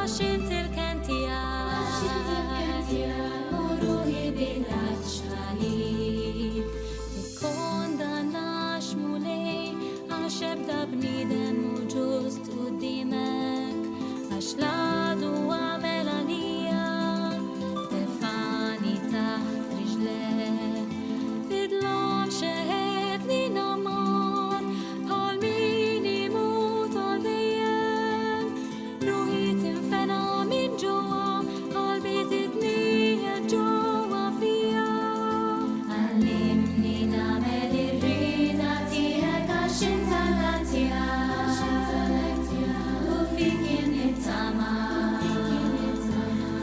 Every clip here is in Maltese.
Għax int il-kenn tiegħi u ruħi bil-għatx għalik. Tikkondannax Mulej għax ebda bniedem mhu ġust quddiemek, għax l-għadu għamel għalija, tefagħni taħt riġlejh. Fidlhom xeħetni namar, bħal min imut għal dejjem. Ruħi tinfena minn ġewwa, qalbi titniegħed ġewwa fija. Għallimni nagħmel ir-rieda tiegħek għax int Alla tiegħi u fik jien nittama.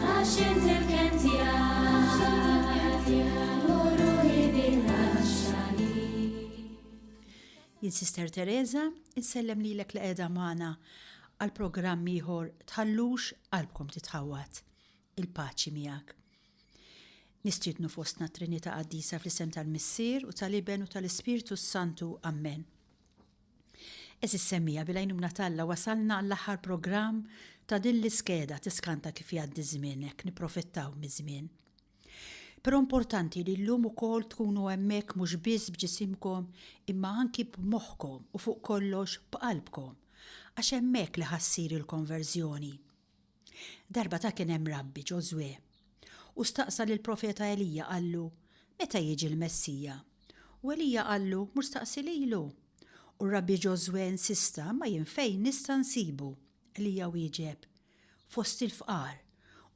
Għax int il-kenn tiegħi u ruħi bil-għatx għalik. Jien Sister Teresa, insellem lilek li qiegħda magħna għal programm ieħor Tħallux qalbkom titħawwad. Il-paċi miegħek. Nistiednu fostna t-Trinità Qaddisa fl-isem tal-Missier u tal-Iben u tal-Ispirtu s-Santu. Ammen. Għeżież semmiegħa, bil-għajnuna t'Alla wasalna għall-aħħar programm ta' din l-iskeda tiskanta kif jgħaddi ż-żmien hekk nipprofittaw miż-żmien. Però importanti li llum ukoll tkunu hemmhekk mhux biss b'ġisimkom imma anki b'moħħkom u fuq kollox b'qalbkom għax hemmhekk li ħa ssir il-konverżjoni. Darba ta' kien hemm rabbi, Ġożwè, u staqsa lill-profeta Elija qallu, Meta jiġi l-Messija? U Elija qallu, Mur staqsi lilu. U r-rabbi Ġożwè insista, Imma jien fejn nista' nsibu? Elija wieġeb, Fost il-fqar.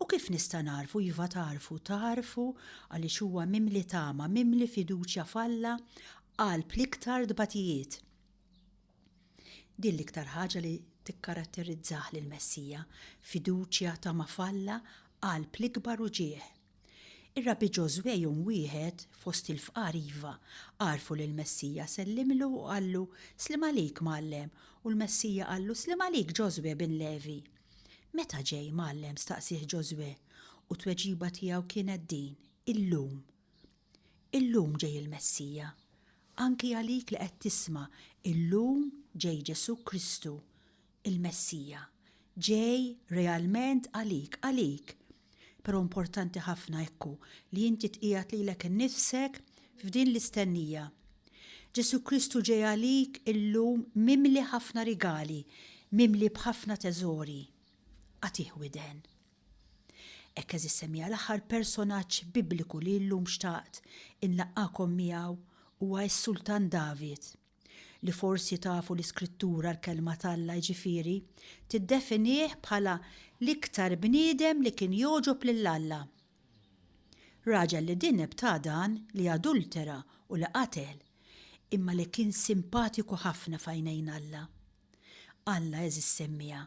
U kif nista' nagħrfu? Iva tagħrfu, tagħrfu għaliex huwa mimli tama, mimli fiduċja f'Alla qalb l-iktar tbatijiet. Din l-iktar ħaġa li tikkaratterizzah lill-Messija, fiduċja, tama f'Alla qalb l-ikbar uġigħ. Ir-Rabbi Ġożwè jum wieħed, fost il-fqar iva, għarfu lill-Messija, sellimlu u qallu, Sliem għalik, Mgħallem! U l-Messija qallu, Sliem għalik, Ġożwè bin Levi! Meta ġej, Mgħallem? staqsieh Ġożwè, u t-tweġiba tiegħu kienet din, Illum. Illum ġej il-Messija. Anki għalik li qed tisma', illum ġej Ġesù Kristu, il-Messija. Ġej realment għalik, għalik. Però importanti ħafna, ekku, li inti tqiegħed lilek innifsek f'din l-istennija. Ġesù Kristu ġej għalik illum mimli ħafna rigali, mimli b'ħafna teżori. Agħtih widen. Hekk għeżież semmiegħa l-aħħar personaġġ Bibliku li llum xtaqt inlaqqagħkom miegħu huwa s-Sultan David, li forsi tafu l-Iskrittura, l-Kelma t'Alla, jiġifieri, tiddefinih bħala l-iktar bniedem li kien jogħġob lil Alla. Raġel li dineb ta' dan, li adultera u li qatel, imma li kien simpatiku ħafna f'għajnejn Alla. Alla, għeżież semmiegħa,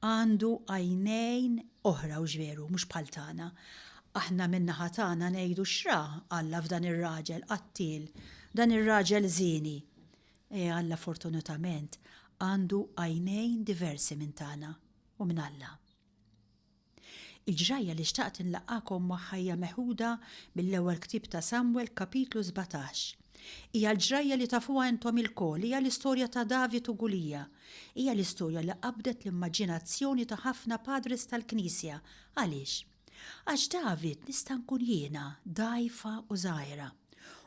għandu għajnejn oħra hux veru, mhux bħal tagħna. Aħna min-naħa tagħna ngħidu x'ra Alla f'dan ir-raġel qattiel, dan ir-raġel żieni. E Alla fortunatament għandu għajnejn diversi minn tagħna u minn Alla. Il-ġrajja li xtaqt inlaqqagħkom magħha hija meħuda mill-ewwel ktieb ta' Samwel kapitlu 17. Hija l-ġrajja li tafuha intom ilkoll, hija l-istorja ta' David u Gulija. Hija l-istorja li qabdet l-immaġinazzjoni ta' ħafna padres tal-Knisja. Għaliex? Għax David nista' nkun jiena, dgħajfa u żgħira.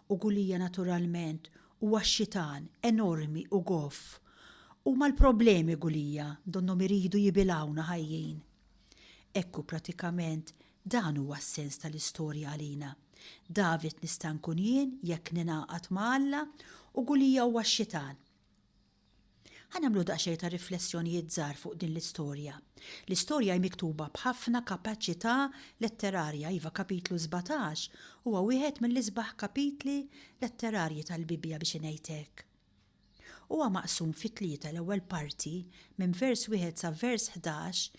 U Gulija naturalment huwa x-xitan, enormi u goff. Huma l-problemi Gulija, donnhom iridu jibilgħuna ħajjin. Ekku pratikament dan huwa s-sens tal-istorja għalina. David nista' nkun jien jekk ningħaqad ma' Alla u Gulija huwa x-xitan. Ħa nagħmlu daqsxejn ta' riflessjonijiet żgħar fuq din l-istorja. L-istorja hi miktuba b'ħafna kapaċità letterarja, iva kapitlu 17 huwa wieħed mill-isbaħ kapitli letterarji tal-Bibbja biex ingħid hekk. Huwa maqsum fi tlieta, l-ewwel parti, minn vers wieħed sa vers 11,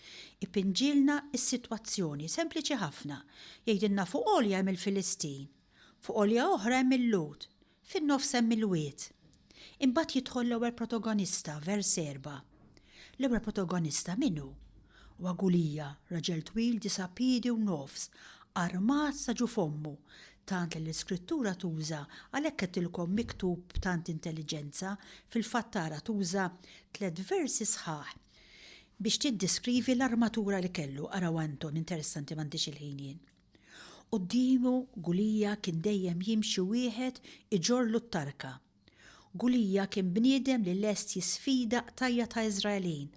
ipinġilna s-sitwazzjoni, sempliċi ħafna. Jgħidilna fuq għolja hemm il-Filistin, fuq għolja oħra hemm il-Lhud, fin-nofs hemm il-wied. Imbagħad jidħol l-ewwel protagonista, vers erbgħa. L-ewwel protagonista min hu? Huwa Gulija, raġel twil disa' piedi u nofs, armat sa ġuf ommu, tant li l-Iskrittura tuża, għalhekk għedtilkom miktub b'tant intelliġenza, fil-fatt tara tuża tlett versi sħaħ. biex tiddeskrivi l-armatura li kellu, araw intom, interessanti m'għandix il-ħin jien. Quddiemu Gulija kien dejjem jimxi wieħed iġorrlu t-tarka. Gulija kien bniedem li lest jisfida qtajja' ta' Iżraelin.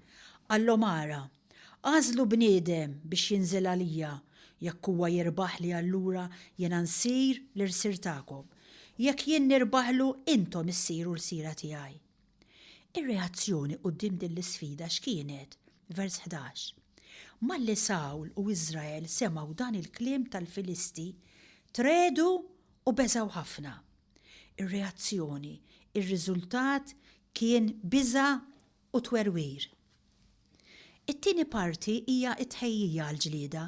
Qallhom ara, Agħżlu bniedem biex jinżel għalija, jekk huwa jirbaħli allura jiena nsir l-irsir tagħkom. Jekk jien nirbaħlu intom issiru lsira tiegħi. Ir-reazzjoni quddiem din l-isfida x'kienet? Vers 11. Malli Sawl u Iżrael semgħu dan il-kliem tal-Filisti, tregħdu u beżgħu ħafna. Ir-reazzjoni, ir-riżultat kien biża' u twerwir. It-tieni parti hija t-tħejjija għall-ġlieda,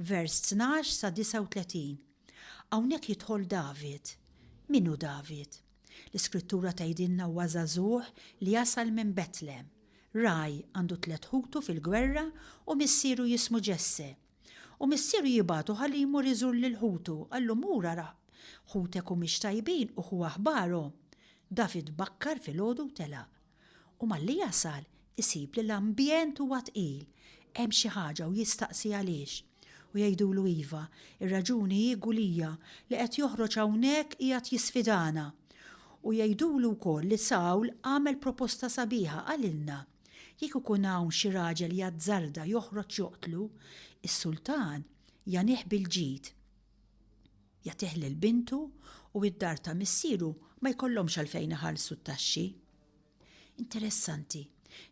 vers 12 sa 39. Hawnhekk jidħol David. Min hu David? L-Iskrittura tgħidilna huwa żagħżugħ li jasal minn Betlem. Ragħaj, għandu tliet ħutu fil-gwerra u missieru jismu Ġesse. U missieru jibagħtu ħalli jmur iżur lil ħutu, qallu mur ara ħutek humiex tajbin u ħu aħbarhom. David bakkar filgħodu u telaq. U malli jasal, isib li l-ambjent huwa tqil, hemm xi ħaġa u jistaqsi għaliex. U jgħidulu iva, ir-raġuni hi Gulija li qed joħroġ hawnhekk qiegħed jisfidana. U jgħidulu wkoll li Sawl għamel proposta sabiħa, qalilna, jekk ikun hawn xi raġel jazzarda joħroġ joqtlu, is-sultan jagħnih bil-ġid. Jagħtih lil bintu u d-dar ta' missieru ma jkollhomx għalfejn iħallsu t-taxxi. Interessanti.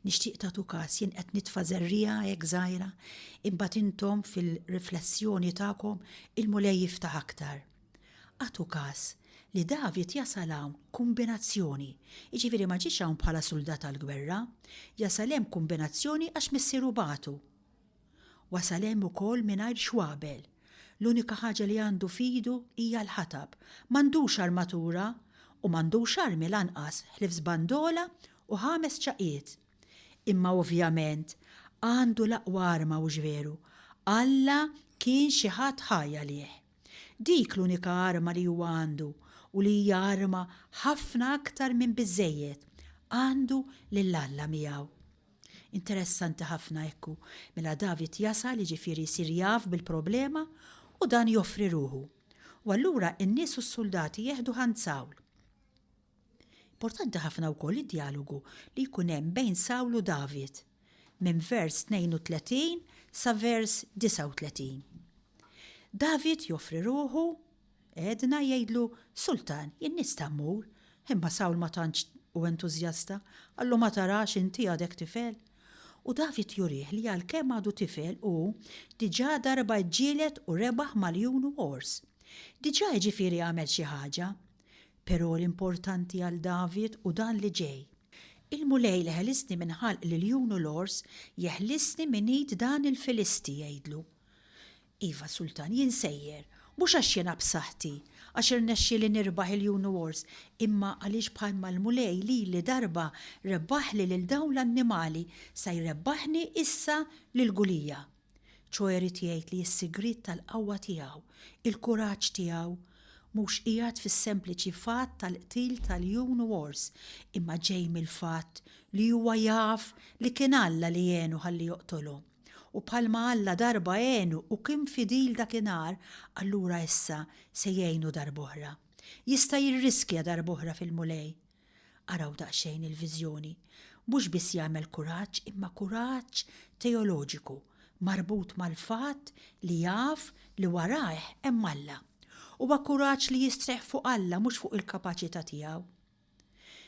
Nixtieq tagħtu każ jien qed nitfa' żerriegħa hekk żgħira, imbagħad intom fil-riflessjoni tagħkom il-Mulej jiftaħ aktar. Agħtu każ li David jasal hawn kumbinazzjoni, jiġifieri ma ġiex hawn bħala suldat għall-gwerra, jasal hemm kumbinazzjoni għax missieru bagħtu. Wasal hemm ukoll mingħajr xwabel. L-unika ħaġa li għandu f'idu hija l-ħatab. M'għandux armatura u m'għandux armi lanqas ħlief żbandola u ħames ċagħqiet. Imma ovvjament għandu l-aqwa arma hux veru? Alla kien xi ħadd ħaj għalih. Dik l-unika arma li huwa għandu u li hija arma ħafna aktar minn biżżejjed. Għandu lil Alla miegħu. Interessanti ħafna hekk hu, mela David jasal, jiġifieri jsir jaf bil-problema, u dan joffri ruħu. U allura n-nies u s-suldati jeħdu ħand Sawl. Importanti ħafna wkoll id-djalogu li jkun hemm bejn Sawl u David, minn vers 32 sa vers 39. David joffri ruħu Għedna jgħidlu, Sultan, jien nista' mmur. Imma Sawl ma tantx hu entużjasta. Qallu, Ma tarax inti għadek tifel? U David jurih li għalkemm għadu tifel hu diġà darba ġġieled u rebaħ ma' ljun u ors. Diġà jiġifieri għamel xi ħaġa. Però l-importanti għal David hu dan li ġej, Il-Mulej li ħelisni minn ħalq l-iljun u l-ors jeħlisni minn id dan il-Filisti, jgħidlu. Iva, Sultan, jien sejjer, mhux għax jiena b'saħħti, għax irnexxieli nirbaħ iljun u ors, imma għaliex bħalma l-Mulej lili darba rebbaħli lil dawn l-annimali, sa jrebbaħni issa lil Gulija. Ċoe ried jgħid li s-sigriet tal-qawwa tiegħu, il-kuraġġ tiegħu, mhux qiegħed fis-sempliċi fatt tal-qtil ta' ljun u ors, imma ġej mill-fatt li huwa jaf li kien Alla li għenu ħalli joqtolhom. U bħalma Alla darba għenu u kien fidil dakinhar, allura issa se jgħinu darb'oħra. Jista' jirriskja darb'oħra fil-Mulej. Araw daqsxejn il-viżjoni. Mhux biss jagħmel kuraġġ imma kuraġġ teoloġiku, marbut mal-fatt li jaf li warajh hemm Alla. Huwa kuraġġ li jistrieħ fuq Alla mhux fuq il-kapaċità tiegħu.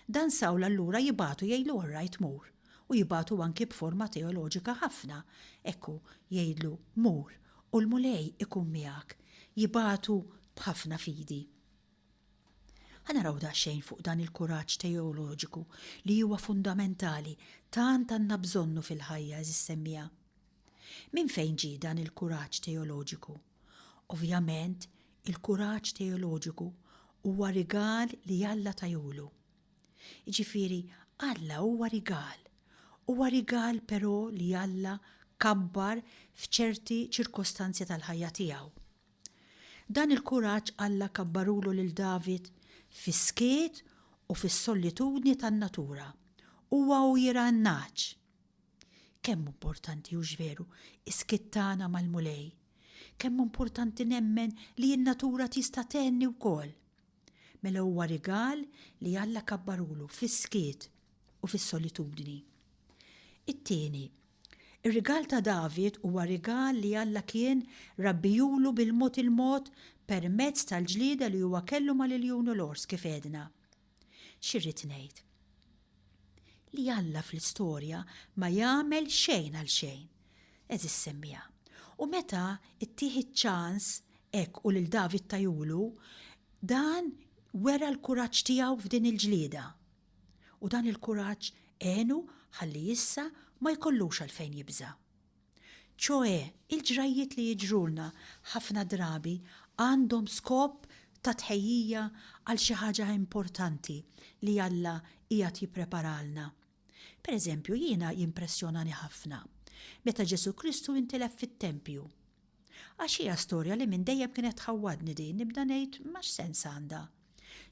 Dan Sawl allura jibagħtu jgħidlu all right mur. U jibagħtu anki b'forma teoloġika ħafna. Hekk hu, jgħidlu mur u l-Mulej ikun miegħek. Jibagħtu b'ħafna fidi. Ħa naraw daqsxejn fuq dan il-kuraġġ teoloġiku li huwa fundamentali, tant għandna bżonnu fil-ħajja għeżież semmiegħa. Minn fejn ġie dan il-kuraġġ teoloġiku? Ovvjament, il-kuraġġ teoloġiku huwa rigal li Alla tajulu. Jiġifieri, Alla huwa rigal. Huwa rigal però li Alla kabbar f'ċerti ċirkostanzi tal-ħajja tiegħu. Dan il-kuraġġ Alla kabbarulu lil David fis-skiet u fis-solitudni tan-natura, huwa u jirgħa n-nagħaġ. Kemm hu importanti hux veru is-skiet tagħna mal-Mulej. Kemm hu importanti nemmen li n-natura tista' tgħenni wkoll. Mela huwa rigal li Alla kabbarulu fis-skiet u fis-solitudni. It-tieni, ir-rigal ta' David huwa rigal li Alla kien rabbijulu bil-mod il-mod permezz tal-ġlieda li huwa kellu mal-iljun u l-ors kif għedna. Xi rrid ngħid? Li Alla fl-istorja ma jagħmel xejn għal xejn. Għeżież semmiegħa. U meta ttih iċ-ċans hekk u lil David tajulu, dan wera l-kuraġġ tiegħu f'din il-ġlieda. U dan il-kuraġġ għenu ħalli issa ma jkollux għalfejn jibża'. Ċoe, il-ġrajjiet li jiġrulna ħafna drabi għandhom skop ta' tħejjija għal xi ħaġa importanti li Alla qiegħed jippreparalna. Per eżempju, jiena jimpressjonani ħafna meta Ġesù Kristu intilef fit-tempju. Għax hija storja li minn dejjem kienet tħawwadni din, nibda ngħid ma x'sens għandha?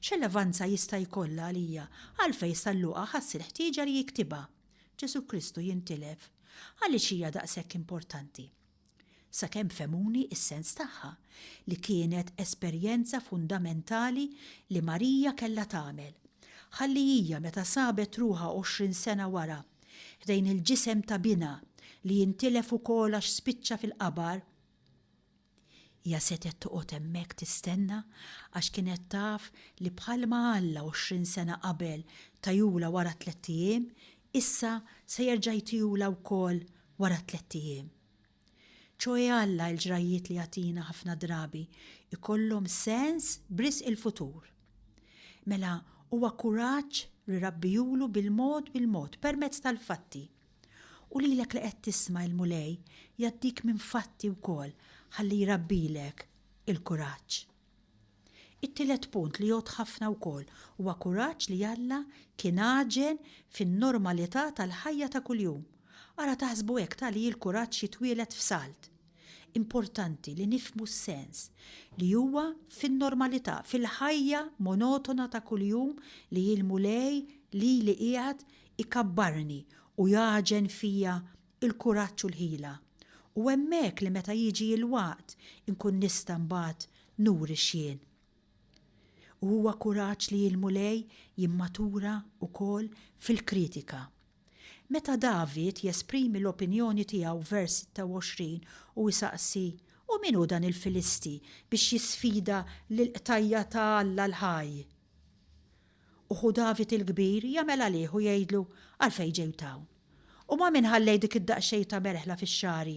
X'relevanza jista' jkollha għalija? Għalfejn San Luqa ħass il-ħtieġa li jiktibha? Ġesù Kristu jintilef. Għaliex hija daqshekk importanti? Sakemm fehmuni s-sens tagħha, li kienet esperjenza fundamentali li Marija kellha tagħmel. Ħalli hija meta sabet ruħha 20 sena wara, ħdejn il-ġisem ta' binha li intilef ukoll għax spiċċa fil-qabar, Hija setgħet toqgħod hemmhekk tistenna għax kienet taf li bħalma Alla 20 sena qabel tajulha wara tlett ijiem, issa se jerġa' jtihulha wkoll wara tlett ijiem. Ċoe Alla l-ġrajjiet li jagħtina ħafna drabi jkollhom sens b'risq il-futur. Mela huwa kuraġġ li rabbijulu bil-mod bil-mod permezz tal-fatti. U lilek li qed tisma' il-Mulej jgħaddik minn fatti wkoll ħalli jrabbilek il-kuraġġ. It-tielet punt li jgħodd ħafna wkoll huwa kuraġġ li Alla kien għaġen fin-normalità tal-ħajja ta' kuljum. Ara taħsbu hekk ta' li l-kuraġġ jitwieled f'salt. Importanti li nifhmu s-sens li huwa fin-normalità, fil-ħajja monotona ta' kuljum li l-Mulej lili qiegħed ikabbarni u jagħġen fija l-kuraġġ u l-ħila. U hemmhekk li meta jiġi l-waqt inkun nista' mbagħad nuri x'jien. U huwa kuraġġ li l-Mulej jimmatura wkoll fil-kritika. Meta David jesprimi l-opinjoni tiegħu f'vers 26 u jsaqsi, U min hu dan il-Filisti biex jisfida lill-qtajja' ta' Alla l-ħaj? U ħu David il-kbir jagħmel għalih u jgħidlu, Għalfejn ġejt hawn? U ma' min ħallejt dik id-daqsxejn ta' merħla fix-xagħri?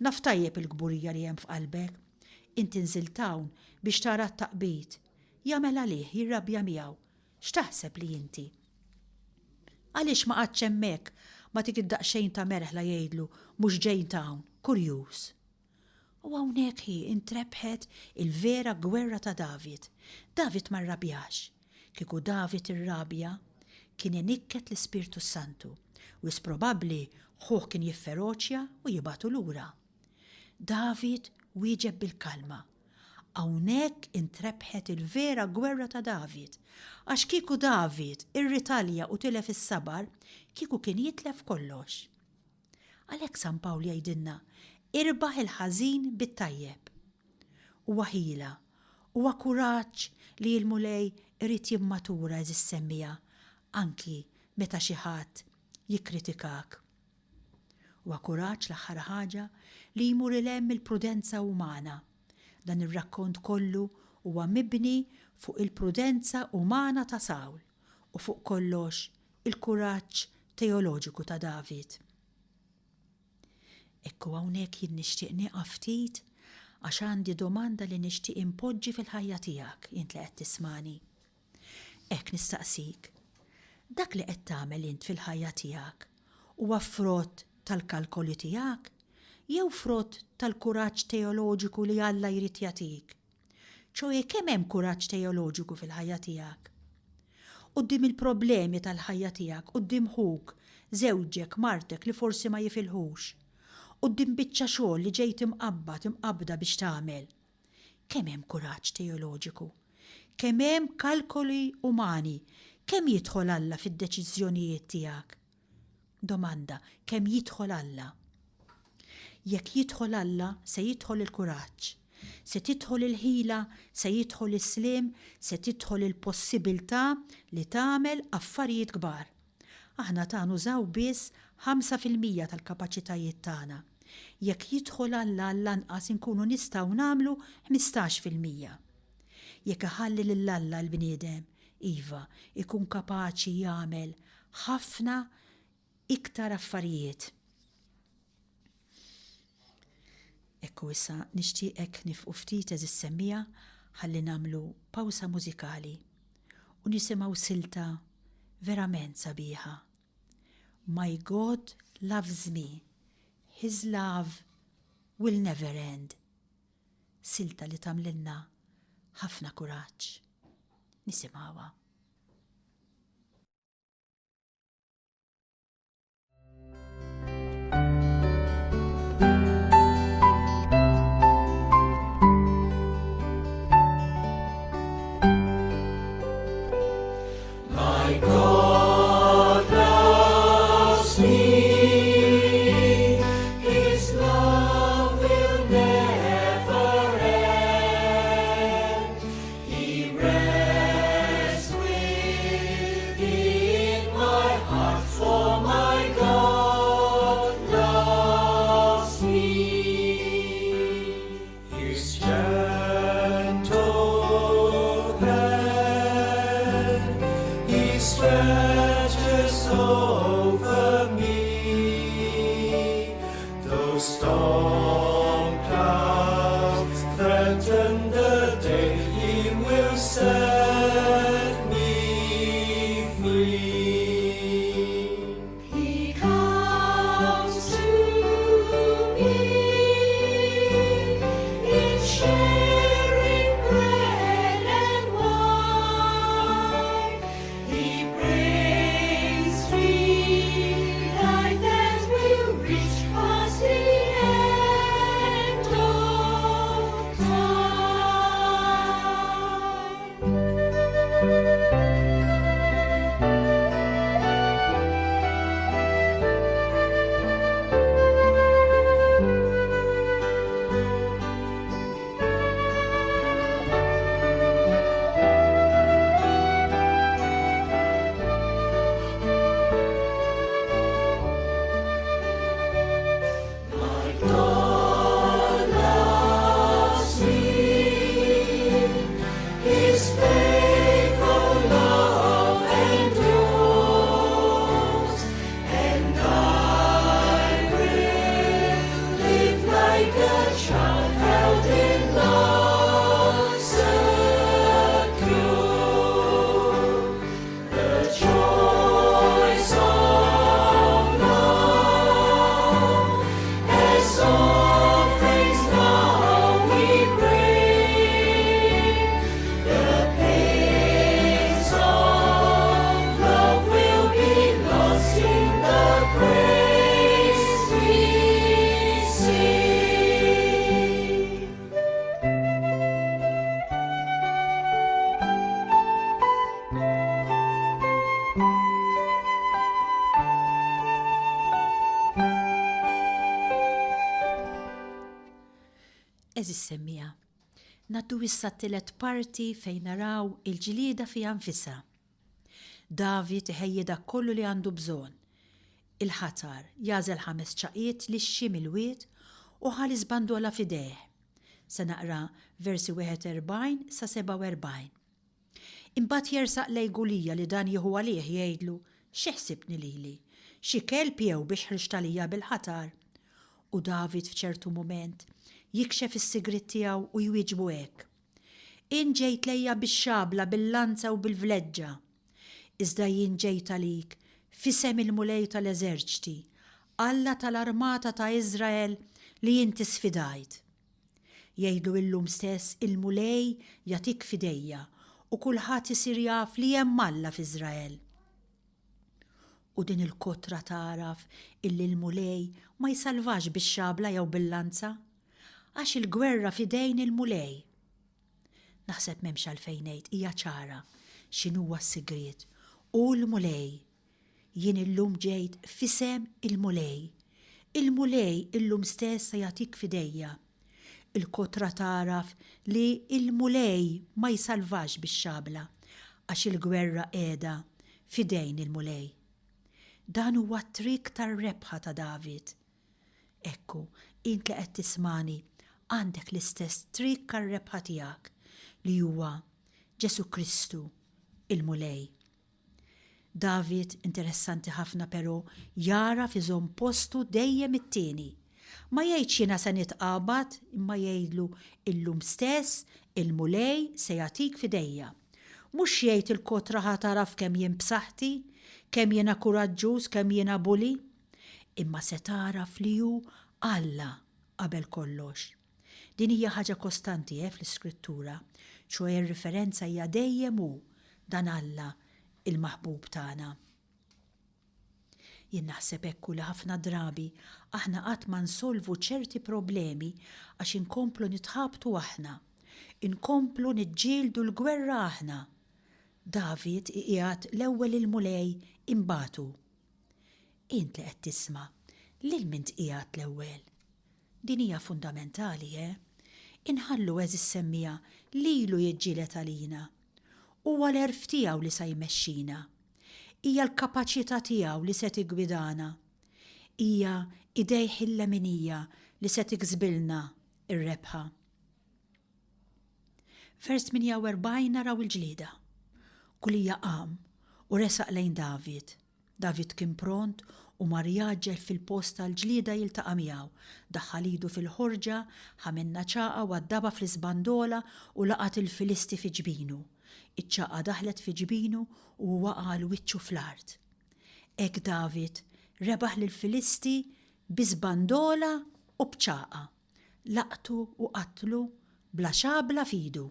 Naf tajjeb il-kburija li hemm f'qalbek. Inti nżilt hawn biex tara t-taqbid. Jagħmel għalih, jirrabja miegħu. X'taħseb li inti? Għaliex ma qgħadtx hemmhekk ma' dik id-daqsxejn ta' merħla jgħidlu mhux ġejt hawn, kurjuż. U hawnhekk hi ntrebħet il-vera gwerra ta' David. David ma rrabjax. Kieku David irrabja, kien inikket l-Ispirtu s-Santu. Wisq probabbli ħuh kien jifferoċja u jibagħtu lura. David wieġeb bil-kalma. Hawnhekk intrebħet il-vera gwerra ta' David. Għax kieku David irritalja u tilef is-sabar, kieku kien jitlef kollox. Għalhekk San Pawl jgħidilna, Irbaħ il-ħażin bit-tajjeb. Huwa ħila, huwa kuraġġ li l-Mulej irid jimmatura għeżież semmiegħa anki meta xi ħadd jikkritikak. Huwa kuraġġ l-aħħar ħaġa li jmur 'il hemm mill-prudenza umana. Dan ir-rakkont kollu huwa mibni fuq il-prudenza umana ta' Sawl u fuq kollox il-kuraġġ teoloġiku ta' David. Ekku hawnhekk jien nixtieq nieqaf ftit għax għandi domanda li nixtieq inpoġġi fil-ħajja tiegħek int li qed tismagħni. Hekk nistaqsik, dak li qed tagħmel int fil-ħajja tiegħek huwa frott tal-kalkoli tiegħek jew frott tal-kuraġġ teoloġiku li Alla jrid jagħtik? Ċoe kemm hemm kuraġġ teoloġiku fil-ħajja tiegħek? Quddiem il-problemi tal-ħajja tiegħek, quddiem ħuk, żewġek, martek li forsi ma jifilħux, quddiem biċċa xogħol li ġejt imqabbad, imqabbda biex tagħmel. Kemm hemm kuraġġ teoloġiku? Kemm hemm kalkoli umani? Kemm jidħol Alla fid-deċiżjonijiet tiegħek? Domanda, kemm jidħol Alla? Jekk jidħol Alla, se jidħol il-kuraġġ, se tidħol il-ħila, se jidħol is-sliem, se tidħol il-possibiltà li tagħmel affarijiet kbar. Aħna ta' nużaw biss 5% tal-kapaċitajiet tagħna. Jekk jidħol Alla għall-anqas inkunu nistgħu nagħmlu 15%. Jekk iħalli lil Alla l-bniedem, iva, ikun kapaċi jagħmel ħafna iktar affarijiet. Ekku issa nixtieqek nifqu ftit eżis semmija ħalli nagħmlu pawsa mużikali u nisimgħu silta verament sabiħa. My God loves me, his love will never end. Silta li tagħmlilna ħafna kuraġġ. Nisimgħuha. My God loves me, His love will never end. He rests within my heart, for my God loves me. His gentle hand He stretches over me. Though storm clouds threaten the day, He will set me free. He comes to me in sharing bread and wine. He brings me life that will reach past the end of time. My God loves me. His faithful love endures, and I will live like a child held in love secure. The choice of love, as offerings now we bring, the pains of love will be lost in the praise we sing. Għeżież semmiegħa, ngħaddu issa t-tielet parti fejn naraw il-ġlieda fiha nfisha. David iħejji dak kollu li għandu bżonn. Il-ħatar, jagħżel ħames ċaqiet lixxi mill-wied u ħa l-iżbandola f'idejh. Se naqra versi 41 sa 47. Imbagħad jersaq lejn Gulija li dan jieħu għalih jgħidlu, Xi ħsibtni lili? Xi kelb jew biex ħriġt għalija bil-ħatar? U David f'ċertu mument jikxef is-sigriet tiegħu u jwieġbu hekk, Int ġejt lejja bix-xabla, bil-lanza u bil-vleġġa. Iżda jien ġejt għalik f'isem il-Mulej tal-eżerċti, Alla tal-armata ta' Iżrael li inti sfidajt. Jgħidlu illum stess il-Mulej jagħtik f'idejja u kulħadd isir jaf li hemm Alla f'Iżrael. U din il-kotra tagħraf illi l-Mulej ma jsalvax bix-xabla jew bil-lanza, għax il-gwerra f'idejn il-Mulej. Naħseb m'hemmx għalfejn ngħid hija ċara x'inhuwa s-sigriet. Hu l-Mulej. Jien illum ġejt f'isem il-Mulej. Il-Mulej illum stess se jagħtik f'idejja. Il-kotra tagħraf li l-Mulej ma jsalvax bix-xabla, għax il-gwerra qiegħda f'idejn il-Mulej. Dan huwa t-triq tar-rebħa ta' David. Ekku, int li qed tismagħni, għandek l-istess triq għar-rebħa tiegħek, li huwa Ġesù Kristu, il-Mulej. David, interessanti ħafna però, jagħraf iżomm postu dejjem it-tieni. Ma jgħidx jiena se nitqabad imma jgħidlu illum stess il-Mulej se jagħtik f'idejja. Mhux jgħid il-kotra ħa tagħraf kemm jien b'saħħti, kemm jiena kuraġġuż, kemm jiena bully. Imma se tagħraf li hu Alla qabel kollox. Din hija ħaġa kostanti eh fl-Iskrittura, ċoe r-riferenza hija dejjem hu, dan Alla il-maħbub tagħna. Jien naħseb hekk hu li ħafna drabi aħna qatt ma nsolvu ċerti problemi għax inkomplu nitħabtu aħna. Inkomplu niġġieldu l-gwerra aħna. David iqiegħed l-ewwel il-Mulej imbagħad hu. Int li qed tisma', lil min tqiegħed l-ewwel? Din hija fundamentali, eh? Inħallu għeżież semmiegħa lilu jiġġieled għalina. Huwa l-għerf tiegħu li sa jmexxina. Hija l-kapaċità tiegħu li se tiggwidana. Hija idejh il-leminija li se tiksbilna r-rebħa. Vers 48 naraw il-ġlieda. Gulija qam u resaq lejn David. David kien pront u mar jgħaġġel fil-post tal-ġlieda jiltaqa' miegħu. Daħħal idu fil-ħorġa, ħa minnha ċagħqa waddabha fl-isbandola u laqat il-Filisti fi ġbinu. Iċ-ċagħqa daħlet fi ġbinu u hu waqa' għal wiċċu fl-art. Hekk David rebaħ lill-Filisti bi sbandola u b'ċagħqa. Laqtu u qatlu bla xabla f'idu.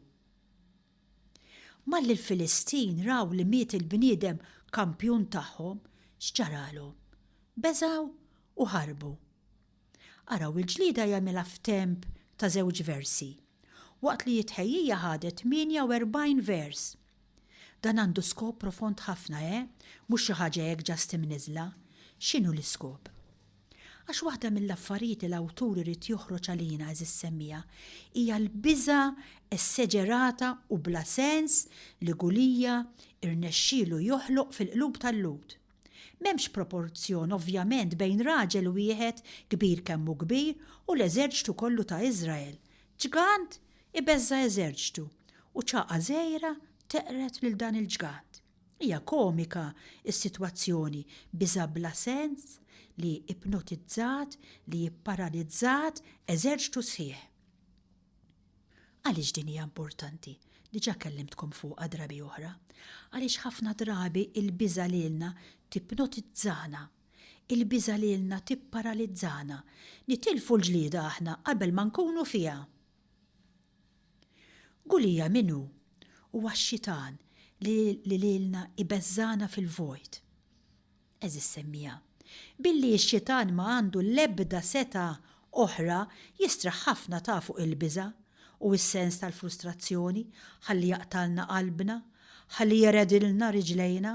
Malli l-Filistin raw li miet il-bniedem kampjun tagħhom, x'ġaralhom? Beżgħu u ħarbu. Araw il-ġlieda jagħmilha f'temp ta' żewġ versi, waqt li t-tħejjija ħadet 48 vers. Dan għandu skop profond ħafna, eh? Mhux xi ħaġa hekk just imniżżla. X'inhu l-iskop? Għax waħda mill-affarijiet li l-awtur irid joħroġ għalina, għeżież semmiegħa, hija l-biża' esseġerata u bla sens li Gulia rnexxielu joħloq fil-qlub tal-Lhud. M'hemmx proporzjon ovvjament bejn raġel wieħed kbir kemm hu kbir u l-eżerċtu kollu ta' Iżrael. Ġgant ibeżża' eżerċtu u ċagħqa żgħira teqred lil dan il-ġgant. Hija komika s-sitwazzjoni, biża' bla sens li ipnotizzat, li ipparalizzat eżerċtu sħiħ. Għaliex din hija importanti? Diġà kellimtkom fuqha drabi oħra. Għaliex ħafna drabi l-biża' lilna tipnotizzana. Il-biża' lilna tipparalizzana. Nitilfu l-ġlieda aħna qabel ma nkunu fiha. Gulija min hu? Huwa x-xitan li li lilna jbeżżagħna fil-vojt. Għeżież semmiegħa, billi x-xitan ma għandu l-ebda setgħa oħra jistraħ ħafna ta' fuq il-biża' u s-sens tal-frustrazzjoni ħalli jaqtgħalna qalbna, ħalli jeredilna riġlejna.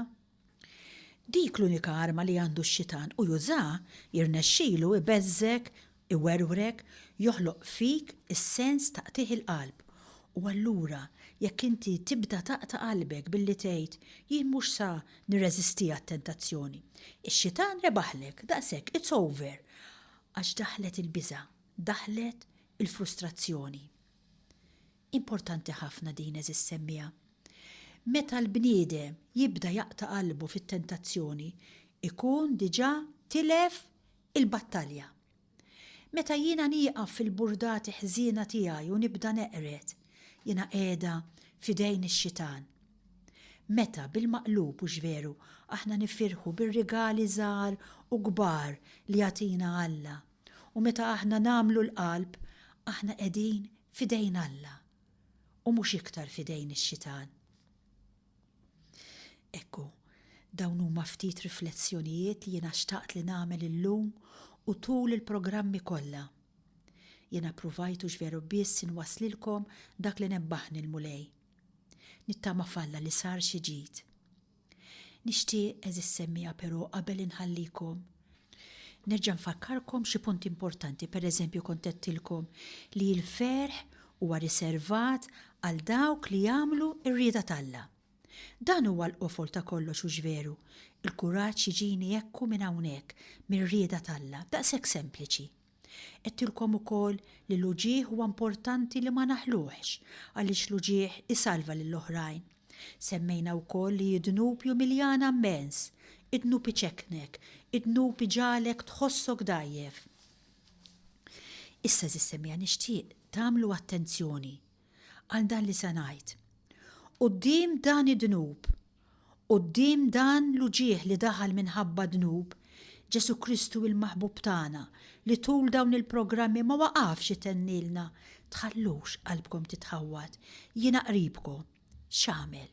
Dik l-unika arma li għandu x-xitan u jużaha, jirnexxilu ibeżżgħek, iwerwrek, joħloq fik is-sens ta' qtigħ il-qalb. U allura jekk inti tibda taqta' qalbek billi tgħid, jien mhux sa nirreżistiha t-tentazzjoni. Ix-xitan rebaħlek, daqshekk, it's over. Għax daħlet il-biża', daħlet il-frustrazzjoni. Importanti ħafna din għeżież semmiegħa. Meta l-bniedem jibda jaqta' qalbu fit-tentazzjoni, ikun diġà tilef il-battalja. Meta jiena nieqaf fil-burdati ħżiena tiegħi u nibda neqred, jiena qiegħda f'idejn ix-xitan. Meta, bil-maqlub, hux veru, aħna nifirħu bir-rigali żgħar u kbar li jagħtina Alla, u meta aħna nagħmlu l-qalb, aħna qegħdin f'idejn Alla u mhux iktar f'idejn ix-xitan. Ekku, dawn huma ftit riflessjonijiet li jiena xtaqt li nagħmel illum u tul il-programmi kollha. Jiena ppruvajt hux veru biss inwasslilkom dak li nebbaħni l-Mulej. Nittama f'Alla li sar xi ġid. Nixtieq għeżież semmiegħa però qabel inħallikom, nerġa' nfakkarkom xi punti importanti, pereżempju kont għedtilkom li l-ferħ huwa riservat għal dawk li jagħmlu r-rieda t'Alla. Dan huwa l-qofol ta' kollox hux veru? Il-kuraġġ jiġini ekku minn hawnhekk, mir-rieda t'Alla. Daqshekk sempliċi. Għedtilkom ukoll li l-uġigħ huwa importanti li ma naħluhx għaliex l-uġigħ isalva lill-oħrajn. Semmejna wkoll li d-dnub jumiljana mmens, id-dnub iċekknek, id-dnub iġagħlek tħossok dgħajjef. Issa għeżież semmiegħa nixtieq tagħmlu attenzjoni għal dan li se ngħid. Quddiem dan id-dnub, quddiem dan l-uġigħ li daħal minħabba d-dnub, Ġesù Kristu il-maħbub tagħna, li tul dawn il-programmi ma waqafx itennilna, Tħallux qalbkom titħawwad, jiena qribkom. X'għamel?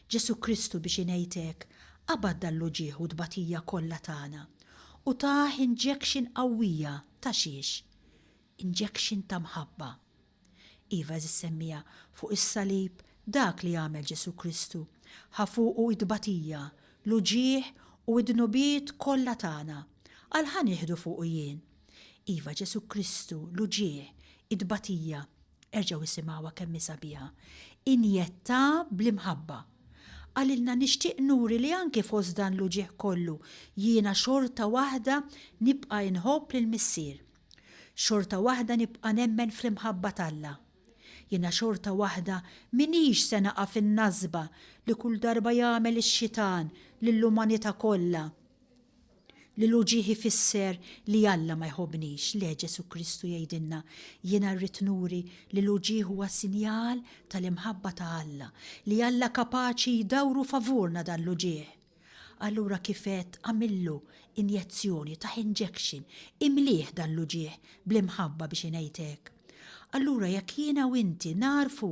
Ġesù Kristu biex ingħid hekk, qabad dan l-uġigħ u t-tbatija kollha tagħna u tah injection qawwija ta' xiex? Injection ta' mħabba. Iva, għeżież semmiegħa, fuq is-salib dak li għamel Ġesù Kristu, ħa fuqu t-tbatija, l-uġigħ u d-dnubiet kollha tagħna. Għal ħa nieħdu fuqu jien? Iva, Ġesù Kristu, l-uġigħ, it-tbatija, erġgħu isimgħuha kemm hi sabiħa, injettha bl-imħabba. Qalilna nixtieq nuri li anki fost dan l-uġigħ kollu jiena xorta waħda nibqa' inħobb lill-Missier. Xorta waħda nibqa' nemmen fl-imħabba t'Alla. Jiena xorta waħda m'iniex se naqa' fin-nasba li kull darba jagħmel ix-xitan lill-umanità kollha, li l-uġigħ ifisser li Alla ma jħobbnix. Le, Ġesù Kristu jgħidilna, jiena rrid nuri li l-uġigħ huwa sinjal tal-imħabba ta' Alla, li Alla kapaċi jdawru favurna dan l-uġigħ. Allura kif għedt għamillu injezzjoni, tah injection, imlieh dan l-uġigħ bl-imħabba biex ingħid hekk. Allura jekk jiena u inti nagħrfu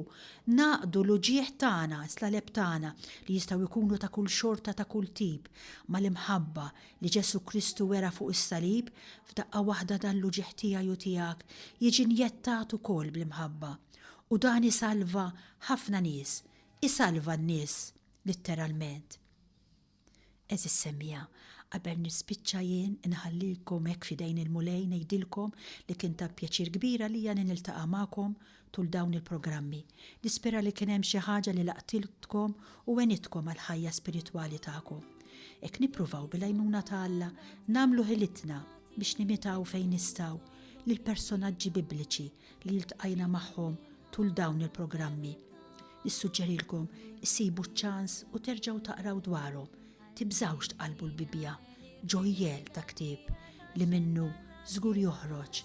ngħaqqdu l-uġigħ tagħna, s-slaleb tagħna, li jistgħu jkunu ta' kull xorta ta' kull tip, mal-imħabba li Ġesù Kristu wera fuq is-salib, f'daqqa waħda dan l-uġigħ tiegħi u tiegħek jiġi njettat ukoll bl-imħabba. U dan isalva ħafna nies, isalva n-nies litteralment. Għeżież semmiegħa, qabel nispiċċa jien inħallilkom hekk f'idejn il-Mulej ngħidilkom li kien ta' pjaċir kbir għalija li niltaqa' magħkom tul dawn il-programmi. Nispera li kien hemm xi ħaġa li laqtiltkom u għenitkom għall-ħajja spiritwali tagħkom. Hekk nippruvaw bil-għajnuna ta' Alla nagħmlu ħilitna biex nimitaw fejn nistgħu lill-personaġġi Bibliċi li ltqajna magħhom tul dawn il-programmi. Nissuġġerilkom issibu ċ-ċans u terġgħu taqraw dwarhom. Tibżgħux tqallbu l-Bibbja, ġojjel ta' ktieb li minnu żgur joħroġ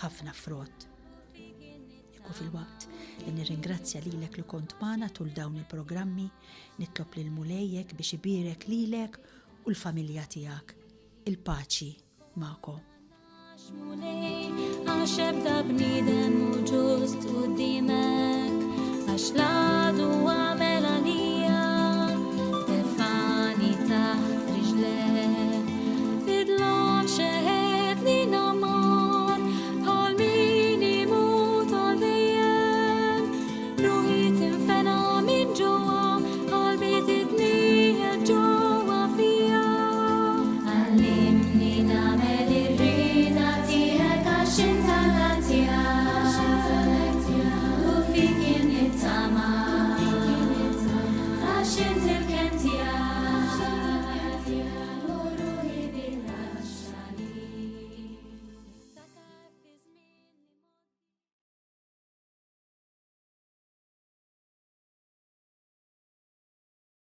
ħafna frott. Ekku filwaqt li nirringrazzja lilek li kont magħna tul dawn il-programmi, nitlob lil Mulejjek biex ibierek lilek u l-familja tiegħek. Il-paċi magħkom. Għax ebda bniedem.